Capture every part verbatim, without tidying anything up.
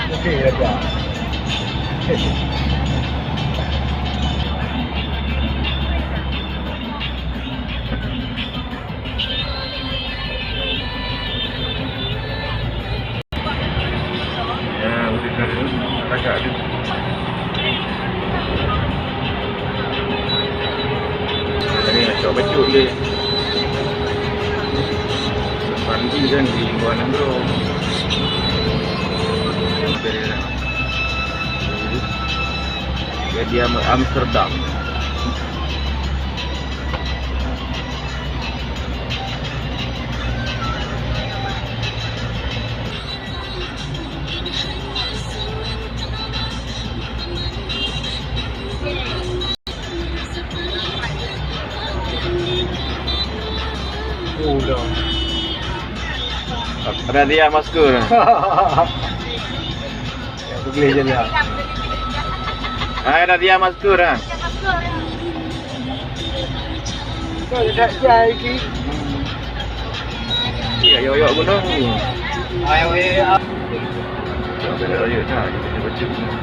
Sedih raja. Ya, udah kan. Agak ada. Jadi, nak cok bacut dia. Mandi kan di luar negara. Jadi, dia di Am-, Amsterdam. Oh, dah. Ada dia masker. Ya, boleh je lah. Hai, ada dia masker, ha? Kau dah jai ki. Ya, yo, yo, gunung. Hai, weh. Yo, yo, yo, nah, kita baca gunung.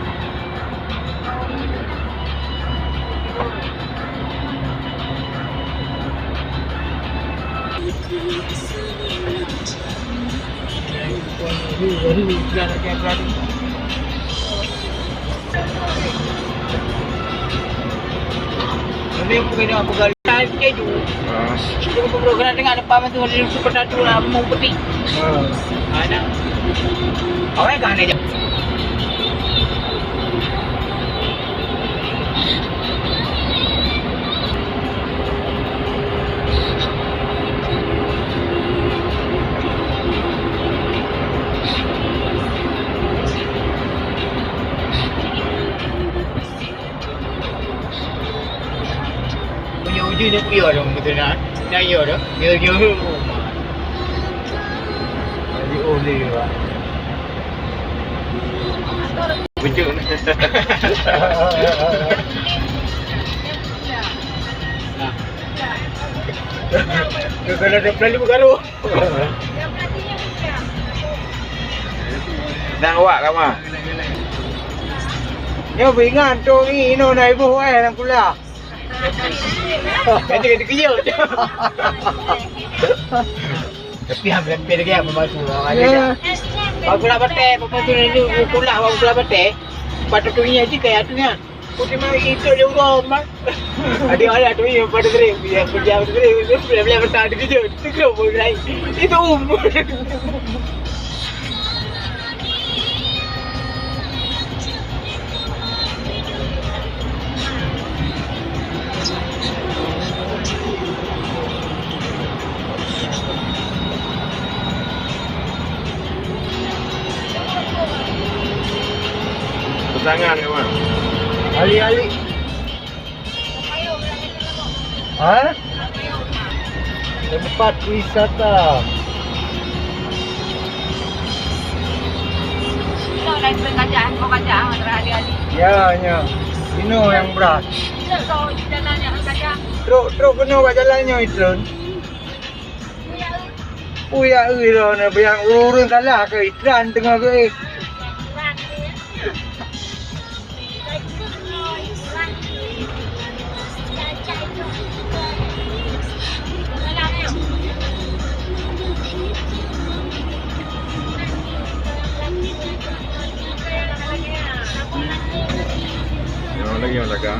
Kami bukan nak pegang keju. Ah. Cuma pembrokeran dengan depan tu, dia super satu lah, mau peti. Ah. Ada. Awak kan ada je. Punya uji ni pia dong betul nak. Dah ya dah. Ya ya. Jadi oleh lah. Betul. Kalau ada plan bukan lu. Nang awak kama. Nyoe beuingat tu ni inoe na iboh eh lam kulah. Nanti kena kejut. Tapi hampir-hampir lagi apa maksud awak ni. Ya. Bak kulah batèe, apa maksud ni kulah bak kulah batèe. Patut tu ni aja kayak tu kan. Putih mai itu dia urang mah. Ada ayah tu yang pada sering, yang kerja pada sering, tu bila-bila petang dia kerja, dia kerja pun lain. Itu umur. Pasangan ke, Wan? Ali-ali. Ha? Tempat wisata. Ya, ya. Inoe nyang brat. Trok, trok keunoe bak jalan nyoe, Itron. Uyak ui lôn, biang ureueng salah keu iklan teungoh geuék. Nyoe lagèe nyoe laga.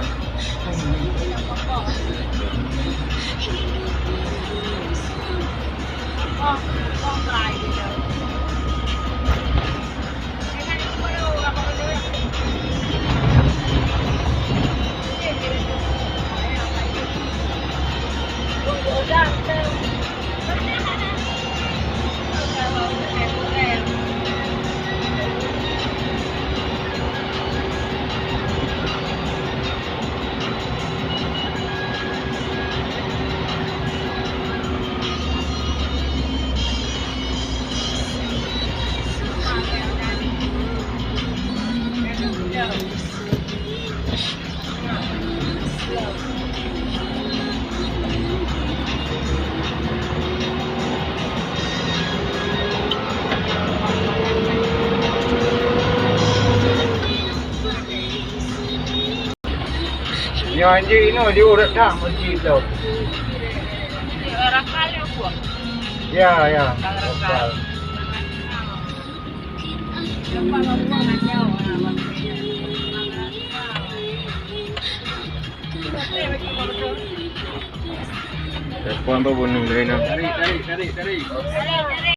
Janji inoe di ureueng that masjid tu. Ya, ya. Lokal. Telepon apa bunyi dari mana?